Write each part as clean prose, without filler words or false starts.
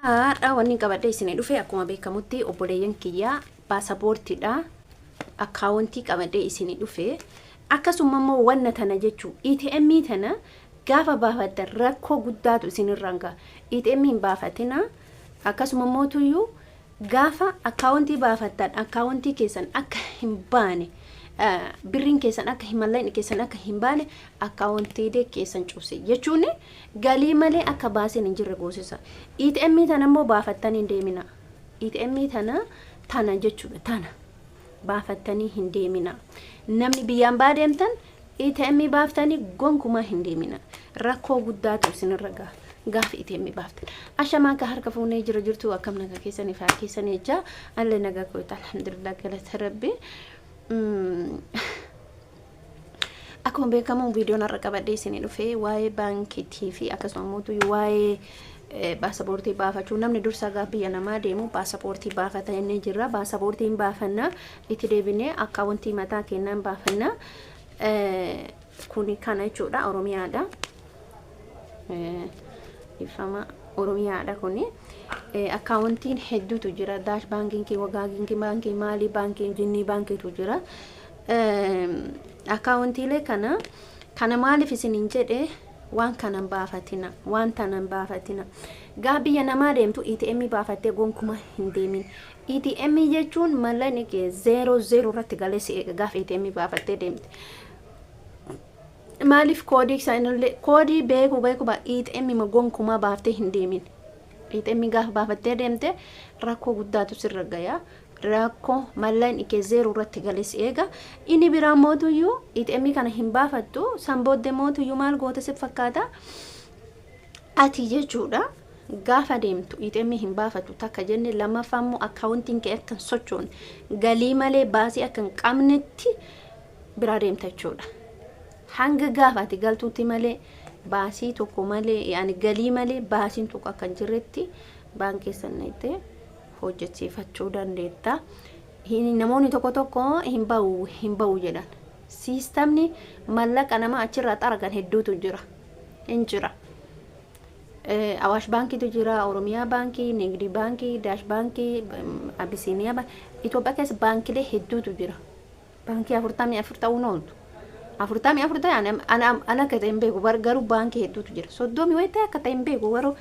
Har'a wanni qabadhee isinii dhufe akkuma beekamutti obboleeyyan kiyyaa baasapoortiidha. Akkaawontii qabadhee isinii dhufe. Akkasuma immoo wanna tana jechuu ATM tana gaafa baafattan rakkoo guddaatu isinirraan gaha. ATM hin baafatina. Akkasuma immoo tuyyuu Gaafa akkaawontii baafattan akkaawontii keessan akka hin baane birriin keessan akka hin mallaqni keessan akka hin baane akkaawontiilee keessan cufse jechuun galii malee akka baasiin hin jirre goosisa. ATM tana immoo baafattanii hin deemina. ATM tana tana jechuudha tana baafattanii hin deemina. Namni biyyaan baa deemtan ATM baaftanii gonkumaa hin deemina. Rakkoo guddaatu isinirra gaha. Gaafa ATM baaftan. Ashamaa akka harka fuunee jira jirtu akkam nagaa keessanii faa keessanii jechaa alle nagaa koota alhamdulillah galata rabbi. Akkuma beekamu viidiyoon har'a qabadhee isinii dhufee waa'ee baankiitii fi akkasuma immoo waa'ee baasapoortii baafachuu namni dursa gaafa biyya namaa deemu baasapoortii baafata inni jira baasapoortiin baafanna itti deebinee akkaawuntii mataa keenyaan baafanna. Kuni kana jechuudha Oromiyaadha. Ifama Oromiyaadha kuni. Akkaawuntiin hedduutu jira. Daash baankiin, Wagaagiin baankii, Maalii baankii, Jinnii baankiitu jira. Akkaawuntiilee kana kana maaliif isiniin jedhe waan kanan baafatina waan tanan baafatina gaa biyya namaa deemtu ATM baafattee gonkuma hin deemin ATM jechuun mallaqni kee zeeroo zeeroo irratti galee si eega gaafa ATM baafattee deemte. Maaliif koodii isaanillee koodii beeku beeku ba ATM ma gonkumaa baaftee hin deemin. ATM gaafa baafattee deemte rakkoo guddaatu sirra gaya. Rakkoo mallaqni kee zeeroo irratti galee si eega. Inni biraa mootuyyuu ATM kana hin baafattu san booddee mootuyyuu maal goota si fakkaata. Ati jechuudha gaafa deemtu ATM hin baafatu takka jenne lammaffaa immoo akkaawuntiin kee akka hin sochoone galii malee baasii akka hin qabnetti biraa deemta jechuudha. Hanga gaafa ati galtuutti malee baasii tokko malee yaani galii malee baasiin tokko akka hin jirretti baankii sana itti hojjechiifachuu dandeetta. Namoonni tokko tokko hin bahu hin bahu jedhan. Siistamni mallaqa namaa achirraa xaragan hedduutu jira. Hin jira. Awaash baankiitu jira, Oromiyaa baankii, Nigdi baankii, Daash baankii, Abisiiniyaa baankii. Itoophiyaa keessa baankilee hedduutu jira. Baankii 44 ta'uun ooltu. 44 ta'e ana akka ta'e hin beeku garuu baankii hedduutu jira. 30 wayii ta'e akka ta'e hin beeku garuu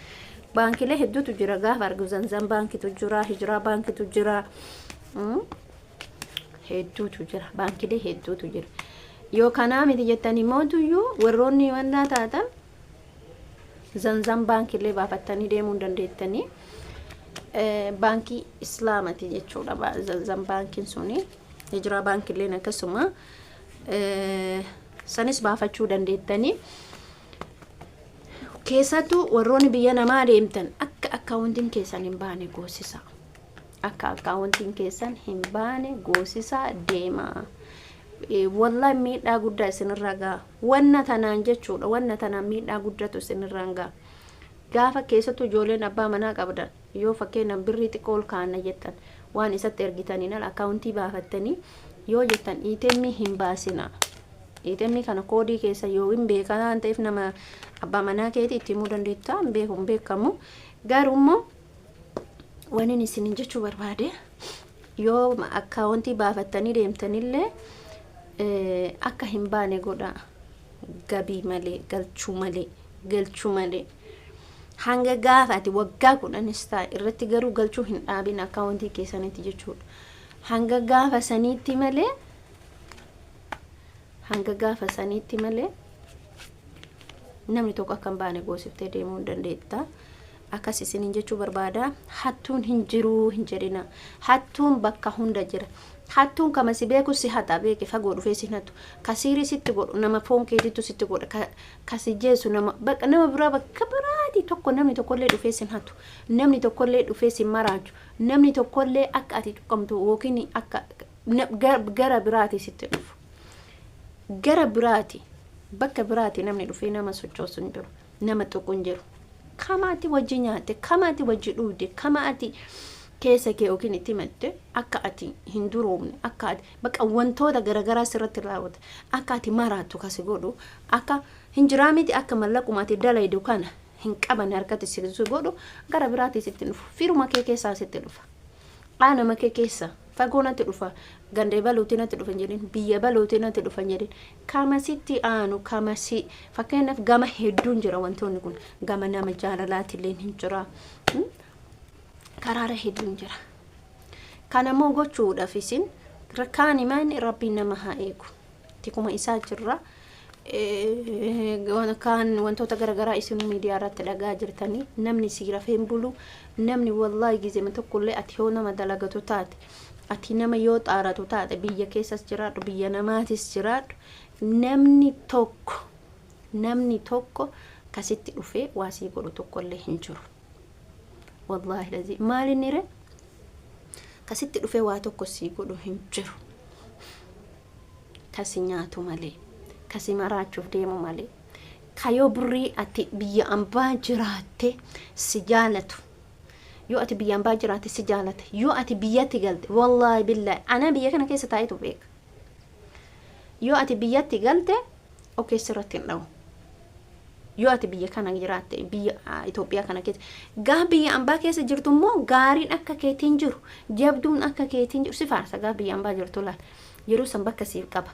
baankilee hedduutu jira gaafa argu Zanzan baankitu jira, Hijiraa baankitu jira. Hedduutu jira baankilee hedduutu jira. Yoo kanaa miti jettanii mootuyyuu warroonni wannaa taatan Zanzan baankiillee baafattanii deemuu hin dandeettanii. Baankii Islaamati jechuudha Zanzan baankiin suni. Hijiraa baankiilleen akkasuma sanis baafachuu dandeettanii. Keessattuu warroonni biyya namaa deemtan akka akkaawuntiin keessan hin baane goosisa. Akka akkaawuntiin keessan hin baane goosisaa deemaa. Wallahi miidhaa guddaa isinirra gaha. Wanna tanaan jechuudha. Wanna tanaan miidhaa guddatu isinirraan gaha. Gaafa keessattuu ijoolleen abbaa manaa qabdan yoo fakkeenyaaf birrii xiqqoo ol kaa'anna jettan waan isatti ergitaniin ala akkaawuntii baafattanii yoo jettan ATM hin baasina. ATM kana koodii keessa yoo hin beekaa waan ta'eef nama abbaa manaa keetii itti himuu dandeetta hin beeku hin beekamu. Garuu immoo Wanin isinin jechuu barbaade yoo akkaawontii baafattanii deemtanillee akka hin baane godha. Gabii malee galchuu malee galchuu malee hanga gaafa ati waggaa 10s ta'a irratti garuu galchuu hin dhaabin akkaawontii keessanitti jechuudha. Hanga gaafa saniitti malee hanga gaafa saniitti malee namni tokko akka hin baane goosiftee deemuu hin dandeetta. Akkas isiniin jechuu barbaada. Hattuun hin jiruu hin jedhina. Hattuun bakka hunda jira. Hattuun kama si beeku si hata beeke fagoo dhufee si hin hatu. Ka siirii sitti godhu nama foon keetittu sitti godha. Ka, ka si jeessu nama bakka nama biraa bakka biraati tokko namni tokkollee dhufee sin hatu. Namni tokkollee dhufee sin maraachu. Namni tokkollee akka ati tuqamtu yookiin akka gara biraati sitti dhufu. Gara biraati bakka biraati namni dhufee nama sochoosu hin jiru. Nama tuqu hin jiru. Kama ati wajji nyaatte, kama ati wajji dhugde, kama ati keessa kee yookiin itti himatte akka ati hin duroomne, akka ati bakka wantoota garaagaraa sirratti raawwata, akka ati maraattu kasi godhu, akka hin jiraa miti akka mallaquma ati dalaydu kana hin qaban harkatti si godhu gara biraatti sitti dhufu. Firuma kee keessaa sitti dhufa. Aanama kee keessa fagoo natti dhufa, gandee baluutii natti dhufa hin jedhin, biyya baluutii natti dhufa hin jedhin, kama sitti aanu kama si. Fakkeenyaaf, gama hedduun jira wantoonni kun, gama nama jaalalaatillee hin jira, karaara hedduun jira. Kanammoo gochuudhaaf isin kaani maani Rabbiin nama haa eegu, tikuma isaa jirra. Kaan wantoota garaagaraa isin miidiyaa irratti dhagaa jirtanii, namni si rafee hin bulu. Namni wallaahi gizema tokkollee ati yoo nama dalagatu taate, ati nama yoo xaaratu taate, biyya keessas jiraadhu, biyya namaatis jiraadhu, namni tokko kasitti dhufee waa sii godhu tokkollee hin jiru. Wallaahi lazii maal inni re kasitti dhufee waa tokko sii godhu hin jiru. Kasi nyaatu malee, kasi maraachuuf deemu malee, kayoo birrii ati biyya ambaa jiraatte si jaalatu, yoo ati biyya ambaa jiraatte si jaalate, yoo ati biyyatti galte, wallaahi billaahi ana biyya kana keessa taa'etu beeka, yoo ati biyyatti galte okee sirratti hin dha'u. Yoo ati biyya kana jiraatte, biyya Itoophiyaa kana keessa, gaa biyya ambaa keessa jirtu immoo gaariin akka keetiin jiru, jabduun akka keetiin jiru si faarsa. Gaa biyya ambaa jirtu laal, yeroo san bakka siif qaba.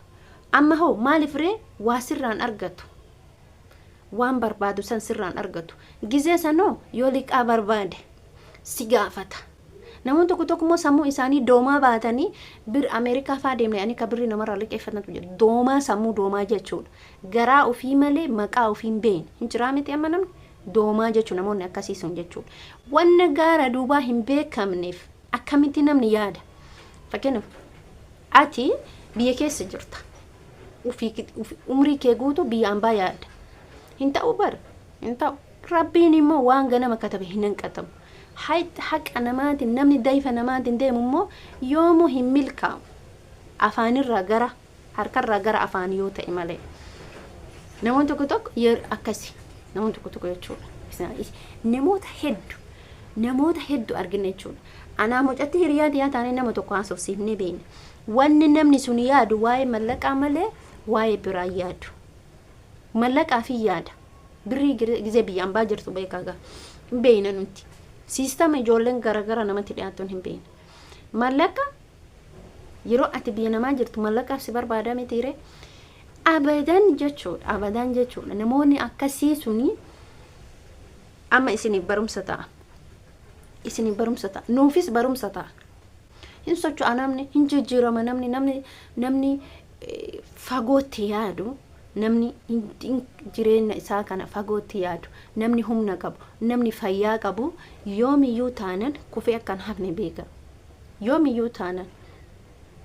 Amma hoo maaliif ree? Waa sirraan argatu, waan barbaadu san sirraan argatu. Gizee sanoo yoo liqaa barbaade si gaafata. Namoonni tokko tokko immoo sammuu isaanii doomaa baatanii bir Ameerikaa faa deemne ani ka birrii namarraa liqeeffatantu jira. Doomaa, sammuu doomaa jechuudha. Garaa ofii malee maqaa ofii hin beekne. Hin jiraa miti amma namni? Doomaa jechuudha namoonni akkasii sun jechuudha. Wanna gaara duubaa hin beekamneef akkamitti namni yaada? Fakkeenyaaf, ati biyya keessa jirta. Ofii umrii kee guutuu biyya ambaa yaadda. Hin ta'u bara. Hin ta'u. Rabbiin immoo waan ganama katabe hin hanqatamu. Haqa namaatiin namni dayfa namaatiin deemu immoo yoomuu hin milkaa'u. Afaanirraa gara harkarraa gara afaanii yoo ta'e malee. Namoonni tokko tokko akkasi. Namoonni tokko tokko jechuudha. Namoota hedduu argina jechuudha. Anaa mucatti hiriyaa dhiyaa taanee nama tokko haasofsiifnee beekna. Wanni namni sun yaadu waa'ee mallaqaa malee waa'ee biraa yaadu. Mallaqaa fi yaada. Birrii gizee biyya ambaa jirtu beekaa gaa. Hin beekna nuti. Siistama ijoolleen garagara namatti dhiyaatuun hin beekna. Mallaqa yeroo ati biyya namaa jirtu mallaqaaf si barbaada mitiire? Abadan jechuudha. Abadan jechuudha. Namoonni akkasii suni amma isiniif barumsa ta'a. Isiniif barumsa ta'a. Nuufis barumsa ta'a. Hin socho'a namni, hin jijjiirama namni, namni fagootti yaadu, namni jireenya isaa kana fagootti yaadu, namni humna qabu, namni fayyaa qabu yoomiyyuu taanan kufee akka hin hafne beeka. Yoomiyyuu taanan.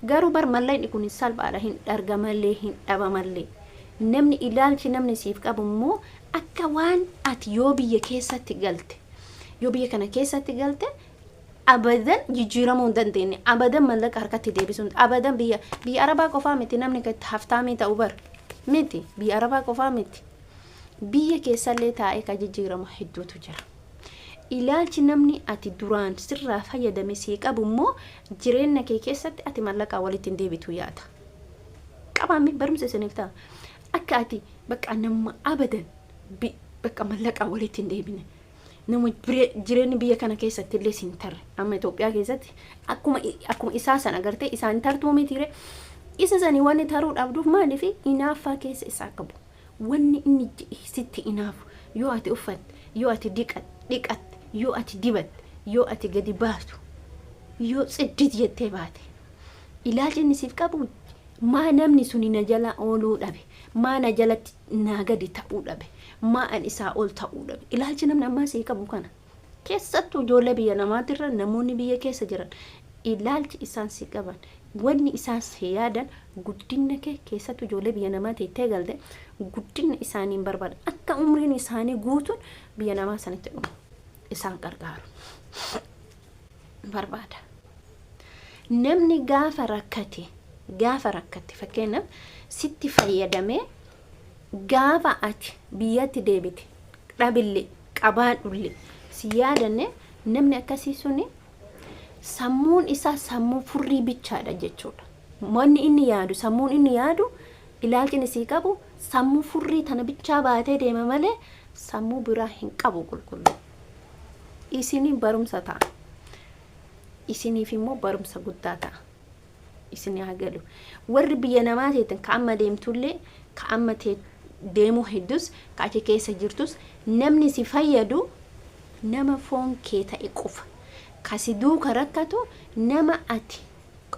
Garuu bar mallaqni kun salphaadha, hin dhargamallee, hin dhabamallee. Namni ilaalchi namni siif qabu immoo akka waan ati yoo biyya keessatti galte, yoo biyya kana keessatti galte abadan jijjiiramuu hin dandeenye, abadan mallaqa harkatti deebisuu, abadan biyya Arabaa qofaa miti namni haftaamii ta'u bar miti, biyya Arabaa qofaa miti, biyya keessallee taa'ee ka jijjiiramu hedduutu jira. Ilaalchi namni ati duraan sirraa fayyadame sii qabu immoo jireenya kee keessatti ati mallaqaa walitti hin deebitu yaada. Qabaami barumsa isiniif ta'a. Akka ati bakka nama abadan bakka mallaqaa walitti hin deebine. Nama jireenyi biyya kana keessatti illee siin tarre. Amma Itoophiyaa keessatti akkuma isaa sana agartee isaan tartuu mitiire. Isa sanii wanni taruu dhabduuf maaliif? Inaaffaa keessa isaa qabu. Wanni inni sitti inaafu, yoo ati uffatte, yoo ati dhiqatte, yoo ati dibatte, yoo ati gadi baatu, yoo tsiddit jettee baate, ilaalchi inni siif qabu maa namni suni na jala ooluu dhabe, maa na jalatti naa gadi ta'uu dhabe, maa an isaa ol ta'uu dhabe. Ilaalchi namni ammaa sii qabu kana. Keessattuu ijoollee biyya namaatirra namoonni biyya keessa jiran ilaalchi isaan si qaban, wanni isaan si yaadan guddina kee, keessattuu ijoollee biyya namaa teettee galte, guddina isaanii hin barbaadan. Akka umriin isaanii guutuun biyya namaa sanitti dhumu isaan qarqaaru barbaada. Namni gaafa rakkate, fakkeenyaaf sitti fayyadamee, gaafa ati biyyatti deebite dhabillee qabaadhullee si yaadanne, namni akkasii suni sammuun isaa sammuu furrii bichaadha jechuudha. Wanni inni yaadu, sammuun inni yaadu, ilaalchi inni sii qabu sammuu furrii tana bichaa baatee deema malee Sammuu biraa hin qabu qulqulluu. Isinii barumsa ta'a. Isiniif immoo barumsa guddaa ta'a. Isin haa galu. Warri biyya namaa teetan ka amma deemtullee, ka amma deemuu heddus, ka achi keessa jirtus, namni si fayyadu nama foon kee ta'e qofa. Ka si duuka rakkatu nama ati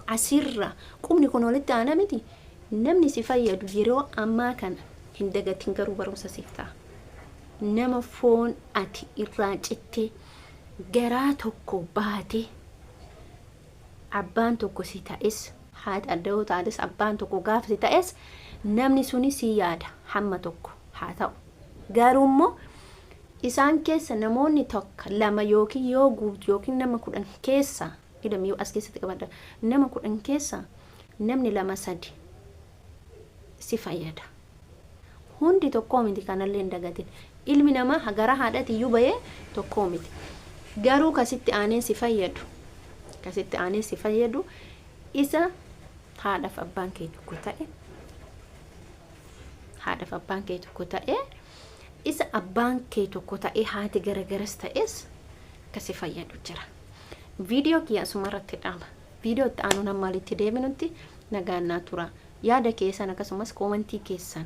asirra qubni kun walitti aana miti, namni si fayyadu yeroo ammaa kana hin dagatin, garuu barumsa siif ta'a. Nama foon ati irraa cittee, garaa tokko baatee, abbaan tokko si ta'es, haati adda yoo taates, abbaan tokko gaafa si ta'es, namni suni si yaada hamma tokko haa ta'u. Garuu immoo isaan keessa namoonni tokko lama yookiin yoo guutu yookiin nama 10 keessa ilmi yoo as keessatti qabadha, nama 10 keessa namni lama sadi si fayyada. Hundi tokkoo miti, kanallee hin dagatin. Ilmi namaa gara haadhati iyyuu bahee tokkoo miti. Garuu kasitti aanee si fayyadu, kasitti aanee si fayyadu isa haadhaaf abbaan kee tokko ta'e, haadhaaf abbaan kee tokko ta'e, isa abbaan kee tokko ta'e, haati garagaras ta'es kasi fayyadu jira. Viidiyoo kiyya asuma irratti dhaaba. Viidiyoo itti aanuun hamma walitti deebinutti nagaan naa tura. Yaada keessan akkasumas koomantii keessan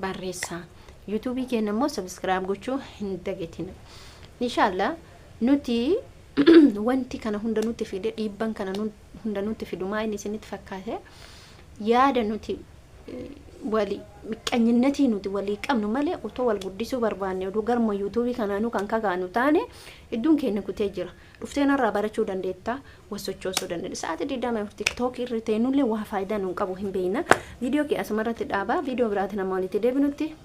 barreessaa. Yuutuubii keenya immoo subscribe gochuu hin dagatina. Inshaallah nuti wanti kana hunda nutti fide, dhiibban kana hunda nutti fidu maa inni isinitti fakkaate? Yaada nuti wali miqqanyinnatii nuti walii qabnu malee, otoo wal guddisuu barbaanne, oduu garma yuutuubii kanaanuu kan kakaanu taane, idduun keenya kutee jira. Dhuftee narraa barachuu dandeetta, wal sochoosuu dandeetta. Sa'aatii 24 tiktookii irra teenullee waa faayidaa nuun qabu hin beekna. Viidiyoo kee asuma irratti dhaabaa. Viidiyoo biraatiin amma walitti deebinutti.